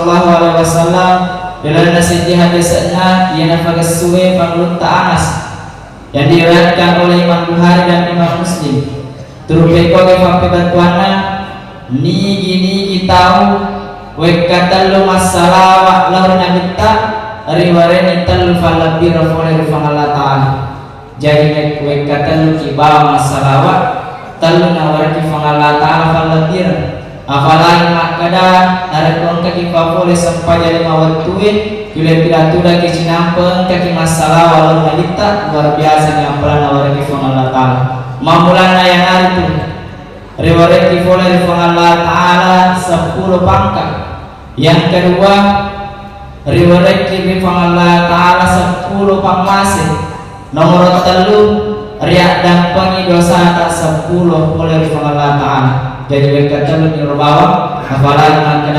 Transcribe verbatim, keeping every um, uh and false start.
Sallallahu alaihi wasallam, ri lalenna seddi hadese'na iya napagessuwe Pangulutta Anas, yang diriwayatkan oleh Imam Bukhari dan Imam Muslim. Turu pekkogi pappebattuanna, nigi-nigi tau wekka tellu massalawa lao ri Nabitta, riwarengngi tellu fallebbireng fole ri Puang Allah Ta'ala. Jaji, wek-, wekka tellu ki bawa massalawa, tellu nawarekki Puang Allah Ta'ala fallebbireng. Apalagi makkeda, narekko engkaki papole sempajang lima wettue, pile-pile tudaki cinampe engkaki massalawa lao ri Nabitta, luar biasa ni ampalanna nawarekki Puang Allah Ta'ala. Mammulanna iyanaritu, riwarekki fole ri Puang Allah Ta'ala seppulo pangka. Yang kedua, riwarekki ri Puang Allah Ta'ala seppulo pammase. Nomoro tellu, riaddampengi dosata seppulo pole ri Puang Allah Ta'ala. Jadi, wekka tellu ni ro bawang, apalagi makkeda